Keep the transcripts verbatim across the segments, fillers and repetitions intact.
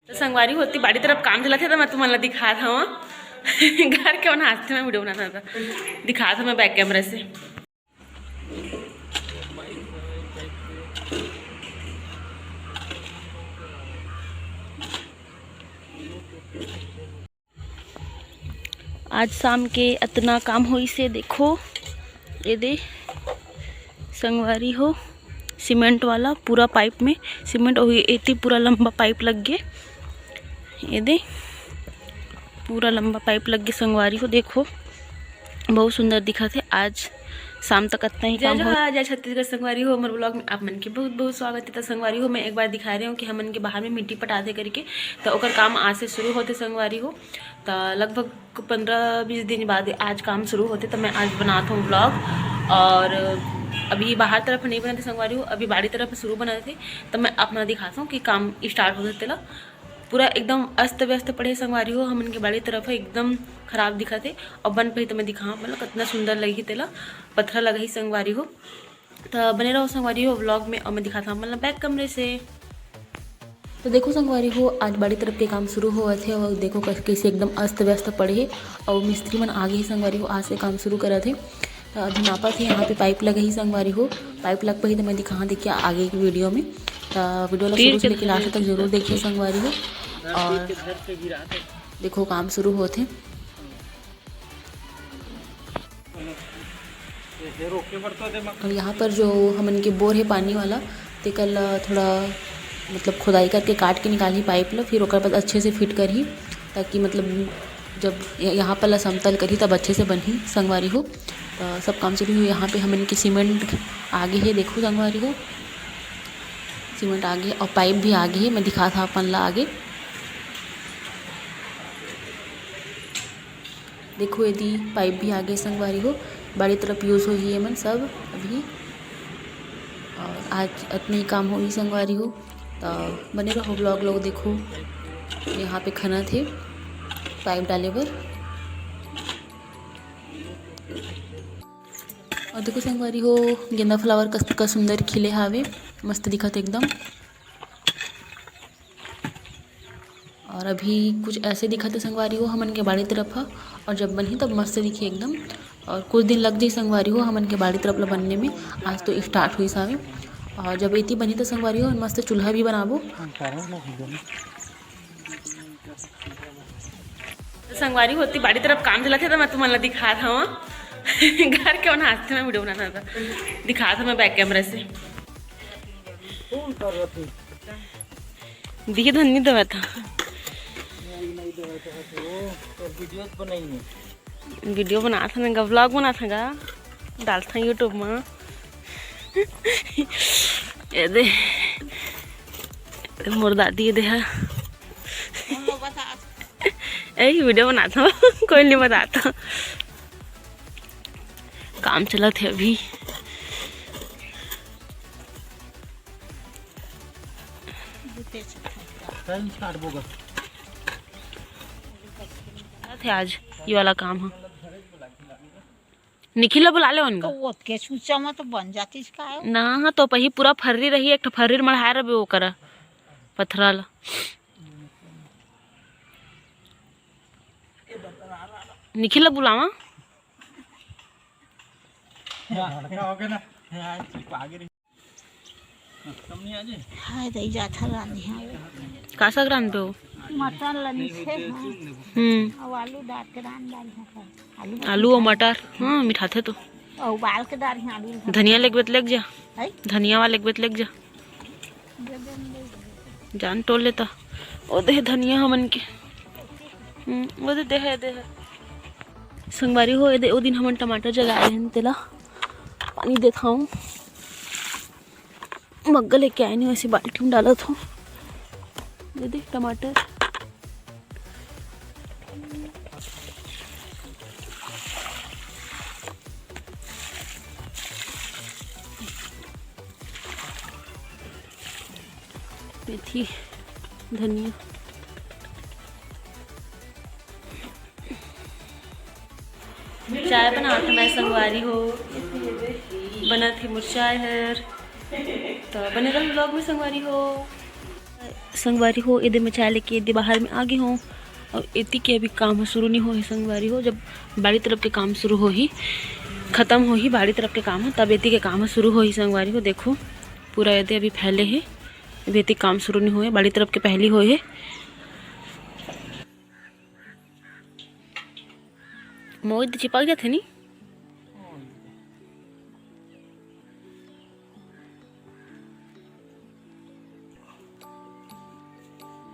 तो संगवारी हो, ओती बाड़ी तरफ काम चलत हे, तो मैं तुमन ला दिखात हवं। घर के मन हंसथे, मैं वीडियो बनात हवं, तो दिखात हवं मैं बैक कैमरा से। आज शाम के अतना काम होइस हे, देखो, ये दे संगवारी हो, सीमेंट वाला पूरा पाइप में सीमेंट, और ये एती पूरा लंबा पाइप लग गे, ये दे पूरा लंबा पाइप लग गे संगवारी हो। देखो, बहुत सुंदर दिखत हे। आज शाम तक अतना ही जय काम हो। जोहार, जय छत्तीसगढ़ संगवारी हो, हमर ब्लॉग में आप मन के बहुत बहुत स्वागत हे। त संगवारी हो, मैं एक बार दिखा रही हूँ कि हमन के बाहर में मिट्टी पटाथे करके, त ओकर काम आज से शुरू होथे संगवारी हो। त लगभग पंद्रह बीस दिन बाद आज काम शुरू होथे, त मैं आज बनात हूँ ब्लॉग। और अभी बाहर तरफ नहीं बनत हे संगवारी हो, अभी बाड़ी तरफ शुरू बनत हे, त मैं आप मन दिखात हूँ कि काम स्टार्ट होथे तेला। पूरा एकदम अस्त व्यस्त पड़े संगवारी हो, हमन के बाड़ी तरफ ह एकदम खराब दिखत हे। और बन पाही त मैं दिखाऊँ, मतलब कितना सुंदर लगही तेला, पथरा लगही संगवारी हो। त बने रहो संगवारी हो ब्लॉग में, और मैं दिखात हूँ आप मन ला बैक कमरे से। तो देखो संगवारी हो, आज बाड़ी तरफ के काम शुरू होवत हे, और देखो कस-, कैसे एकदम अस्त व्यस्त पड़े हे, और मिस्त्री मन आगे ही संगवारी हो, आज से काम शुरू करत हे। त अभी नापत हे, यहाँ पे पाइप लगही संगवारी हो, पाइप लग पाही त मैं दिखाऊँ देखिए आगे की वीडियो में। त वीडियो ला तीर शुरू से के लेके लास्ट तक जरूर देखिए संगवारी हो। और देखो काम शुरू होत हे। और यहाँ पर जो हमन के बोर हे पानी वाला, तेकर ला थोड़ा मतलब खुदाई करके काट के निकालही पाइप ला, फिर ओकर बाद अच्छे से फिट करही, ताकि मतलब जब य-, यहाँ पर ला समतल करही तब अच्छे से बनही संगवारी हो। त सब काम शुरू हुई। यहाँ पे हमन के सीमेंट आगे हे, देखो संगवारी हो, सीमेंट आगे और पाइप भी आगे हे। मैं दिखात हूँ अपन ला आगे। देखो, एती पाइप भी आगे संगवारी हो, बाड़ी तरफ यूज़ होही एमन सब अभी। और आज अतने ही काम होही संगवारी हो, त बने रहो ब्लॉग लोग। देखो, यहाँ पे खनत हे पाइप डाले बर। और देखो संगवारी हो, गेंदा फ्लावर कस का सुंदर खिले हावे, मस्त दिखत एकदम। और अभी कुछ ऐसे दिखत हे संगवारी हो हमन के बाड़ी तरफ ह, और जब बनही तब मस्त दिखही एकदम। और कुछ दिन लग जाही संगवारी हो हमन के बाड़ी तरफ ला बनने में। आज तो स्टार्ट होइस हावे, और जब एती बनही त संगवारी हो मस्त चूल्हा भी बनाबो। संगवारी हो, ओती बाड़ी तरफ काम चलत हे, त मैं तुमन ला दिखात हवं। घर के मन हंसथे, मैं वीडियो बनात हवं, त दिखात हवं मैं बैक कैमरा से। फोन कर रहा तू। दिखे धन नहीं देवत ह। नहीं, नहीं देवत ह, तो, तो वीडियो तो बनाई नहीं। वीडियो बनात हन गा, ब्लॉग बनात हन गा, डालत हन YouTube में। ये दे, ये मोर दादी, ये दे हा। हम लोग बता ए, वीडियो बनात हूँ, कोई नहीं बताता। काम चलत हे अभी। चलत हे आज ये वाला काम ह। निखिल ला बुला ले उनका। तो वो के चूचा में तो बन जाती इसका है। ना, हाँ, तो पही पूरा फर्री रही, एक ठो फर्री मढ़ाए रहे वो करा पथरा ला। निखिल ला बुलावा। हाय दई जात हर रांधी, हाँ। का साग रांधबे हो? मटन लनी से, हाँ। हम्म। अउ आलू डार के रांध डारी, हाँ। आलू आलू अउ मटर, हाँ, मिठाथे तो। अउ उबाल के डारी, हाँ, आलू। धनिया लेगबे त लेग जा। है? धनिया वाला लेगबे त लेग जा। जान टोल लेता। ओ देह धनिया हमन के। हम्म, ओ दे, देह, देह। संगवारी हो, ए दे, ओ दिन हमन टमाटर जगाए रहेन, तेला पानी देत हवं। मग्गा लेके आए नहीं, वैसे बाल्टी में डालत हूँ। दे दे टमाटर। मेथी, धनिया। चाय बनात हवं मैं संगवारी हो, बनत हे मोर चाय हर, तो बने रहो vlog में संगवारी हो। संगवारी हो, एदे मैं चाय लेके एदे बाहर में आ गे हों। अउ एती के अभी काम ह शुरू नहीं होए हे संगवारी हो। जब बाड़ी तरफ के काम शुरू होही, खत्म होही बाड़ी तरफ के काम ह, तब एती के काम ह शुरू होही संगवारी हो। देखो, पूरा एदे अभी फैले हे, अभी एती काम शुरू नहीं होए, बाड़ी तरफ के पहली होए हे। मोहित चिपक जाथे नी।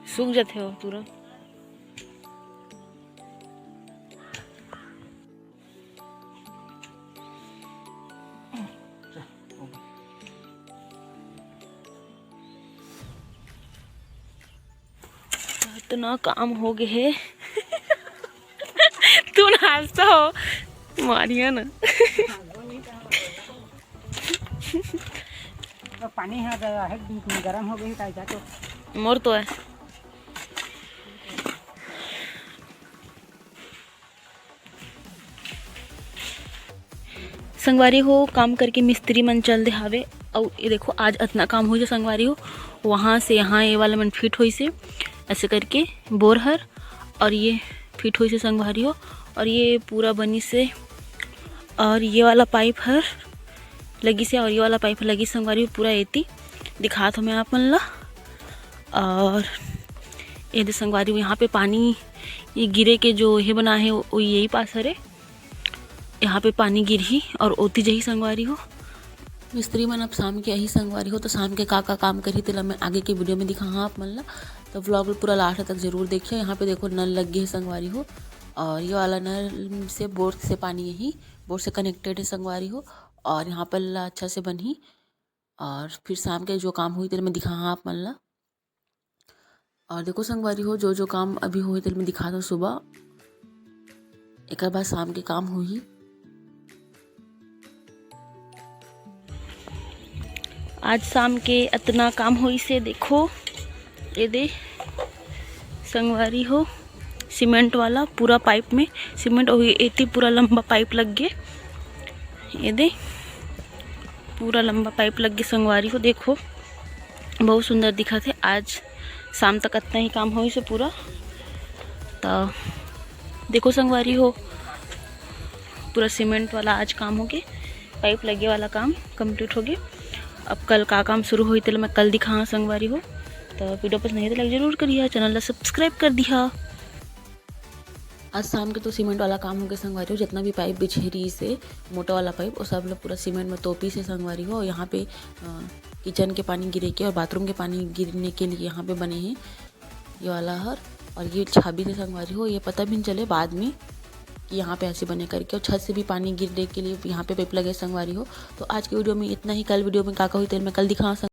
सूख जाथे हो तुरंत। इतना काम हो गए हे। तू ना हंसता हो, मारिया ना। तो पानी ह ग-, है बीच में गरम हो गई, का जा तो। मोर तो है। संगवारी हो, काम करके मिस्त्री मन चल दे हावे। अउ ये देखो, आज अतना काम होइस हे संगवारी हो, वहाँ से यहाँ ये वाला मन फिट होइस हे, ऐसे करके बोर हर, और ये फिट होइस हे संगवारी हो, और ये पूरा बनिस हे, और ये वाला पाइप हर लगिस हे, और ये वाला पाइप लगिस संगवारी हो, पूरा एती दिखात हों मैं आप मन ला। और ये दे संगवारी हो, यहाँ पे पानी, ये गिरे के जो ये बना है, वो, वो यही पास हरे। यहाँ पे पानी गिरही और ओती जही संगवारी हो। मिस्त्री मन अब शाम के आही संगवारी हो, तो शाम के का का काम करही, तेला मैं आगे के वीडियो में दिखाहा आप मन ला। तो व्लॉग ल पूरा लास्ट तक जरूर देखिए। यहाँ पे देखो, नल लग गए हे संगवारी हो, और ये वाला नल से बोर से पानी यही बोर से कनेक्टेड है संगवारी हो। और यहाँ पर ला अच्छा से बनही, और फिर शाम के जो काम होही, तेला मैं दिखाहा आप मन ला। और देखो संगवारी हो, जो जो काम अभी होही, तेला मैं दिखात हों सुबह, एकर बाद शाम के काम होही। आज शाम के अतना काम होइस हे, देखो, ये दे संगवारी हो, सीमेंट वाला पूरा पाइप में सीमेंट, और एती पूरा लंबा पाइप लग गे, ये दे पूरा लंबा पाइप लग गे संगवारी हो। देखो, बहुत सुंदर दिखत हे। आज शाम तक अतना ही काम होइस हे पूरा। तो देखो संगवारी हो, पूरा सीमेंट वाला आज काम हो गे, पाइप लगे वाला काम कंप्लीट हो गे। अब कल का काम शुरू होही, तेला मैं कल दिखाहा संगवारी हो। तो वीडियो पसंद आही तो लाइक जरूर करिहा, चैनल ला सब्सक्राइब कर दिहा। आज शाम के तो सीमेंट वाला काम हो गे संगवारी हो, जितना भी पाइप बिछे रहिस हे, मोटा वाला पाइप, वो सब ला पूरा सीमेंट में तोपिस हे संगवारी हो। यहाँ पे, अ, किचन के पानी गिरे के और बाथरूम के पानी गिरने के लिए यहाँ पे बने हे ये वाला हर, और ये छाबी से संगवारी हो, ये पता भी नहीं चले बाद में कि यहाँ पे ऐसे बने करके। और छत से भी पानी गिरने के लिए यहाँ पे पाइप लगे संगवारी हो। तो आज की वीडियो में इतना ही। कल वीडियो में का का होही, तेला मैं कल दिखाहा।